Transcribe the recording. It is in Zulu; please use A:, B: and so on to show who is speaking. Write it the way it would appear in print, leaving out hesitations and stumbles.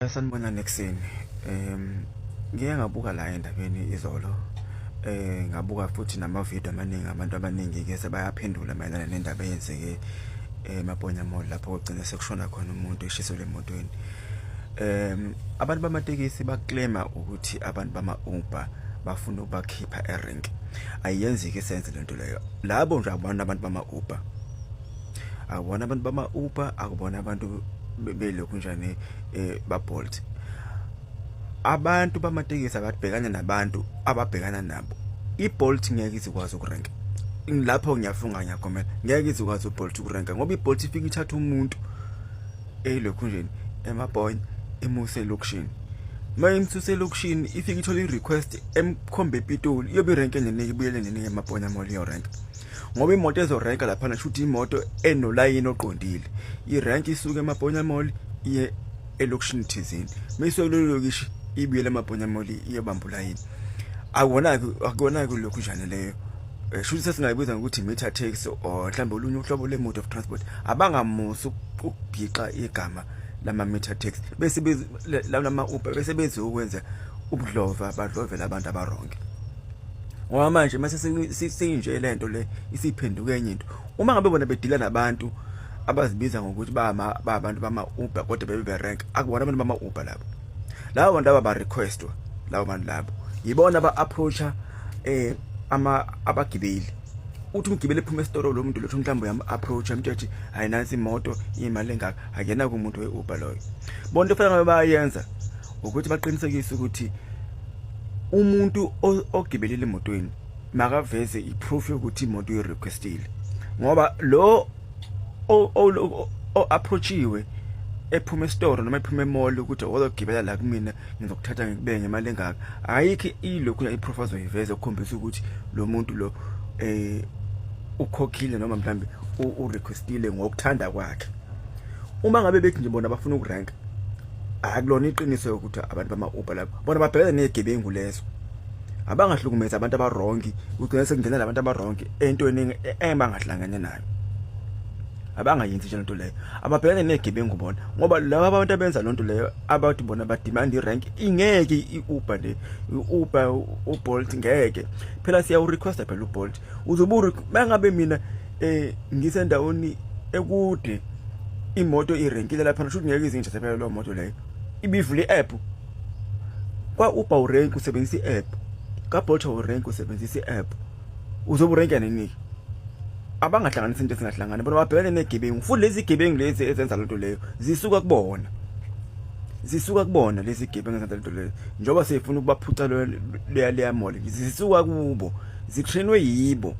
A: Sanibonani ekuseni. Ngike ngabuka la endabeni izolo. Ngabuka futhi nama-video amaningi, abantu abaningi-ke sebayaphendula mayelana nendaba eyenzeke eMaponya Mall lapho kugcina sekushona khona umuntu eshiselwe emotweni. Abantu bamatekisi ba-claim-a ukuthi abantu bama-Uber bafuna ukubakhipha erenki. Ayenzi-ke i-sense lento leyo. Labo nje akubona abantu bama-Uber. Akubona abantu bama-Uber, akubona abantu belokhu njani ba-Bolt. Abantu bamatekisi ababhekana nabantu ababhekana nabo. I-Bolt ngeke izikwazi ukurenka. Lapho ngiyafunga, ngiyagomela, ngeke izikwazi u-Bolt ukurenka ngoba i-Bolt ifike ithatha umuntu elokhu njeni eMaponya imuse elokishini. Uma imsuse elokishini ifike ithole i-request emkhombe ePitoli, iyobe irenke nini, ibuyele nini eMaponya Mall iyorenka. Ngoba imoto ezorenka laphana shuthi imoto enolayini oqondile. Irenki isuke eMaponya Mall iye elokishini thizeni. Mayisuka kulelo lokishi ibuyele eMaponya Mall iyobamba ulayini. Akubona-ke, akubona-ke lokhu njani leyo. Shuthi sesingayibiza ngokuthi meter taxi or mhlawumbe olunye uhlobo le-mode of transport. Abangamusi ukubhixa igama lama-meter taxi bese lama-Uber bese bezokwenza ubudlova, badlovele abantu aba-wrong. Ngoba manje mase sinje lento le isiphenduke enye into. Uma ngabe bona bedila nabantu abazibiza ngokuthi bama babantu bama Uber kodwa bebe berenk, akubona abantu bama Uber labo. Labo bantu aba requestwa, labo bantu labo yibona aba approacha ama abagibeli. Uthi umgibeli ephuma esitolo, lo muntu lothu mhlawumbe uyam approach, amtshela ukuthi hayi, nansi imoto, imali engaka. Akuyena kumuntu we-Uber loyo. Bonke kufanele ngabe bayenza ukuthi baqinisekise ukuthi umuntu ogibelile emotweni makaveze i-proof yokuthi imoto uyi-requestile, ngoba lo o-approachiwe ephuma esitoro noma ephuma e-mall ukuthi ozogibela la kumina, ngizokuthatha ngikubeke ngemali engaka, ayikho ilokhu i-proof azoyiveza ukukhombisa ukuthi lo muntu lo ukhokhile noma mhlambe urequestile ngokuthanda kwakhe. Uma ngabe bethi nje bona bafuna ukurank, akulona iqiniso ukuthi abantu bama-Uber labo bona babhekene nezigebengu lezo abangahlukumezi abantu aba-wrong, ugcina sekungena labantu aba-wrong entweni engahlangene nayo. Abangayenzi nje lento leyo, ababhekene nezigebengu bona, ngoba laba abantu abenza lonto leyo abathi bona ba-demand i-rank, ingeke i-Uber le, i-Uber, uBolt ngeke phela. Siyawu-requesta phela uBolt, uzobe mangabe mina ngisendaweni ekude, imoto irenkile lapha, shuthi ngeke izinje phela leyo moto leyo ibivule i-app. Kwa-Uber urenk usebenzisa i-app, ka-Bolt urenk usebenzisa i-app, uzobe urenka nini? Abangahlanganisi into ezingahlangani. Bona babhekene negebengu, futhi lezi gebengu lezi ezenza lento leyo zisuka kubona, zisuka kubona lezi gebengu ezenza lento leyo, njengoba seyifuna ukubaphuca leya mall, zisuka kubo, zitrainwe yibo.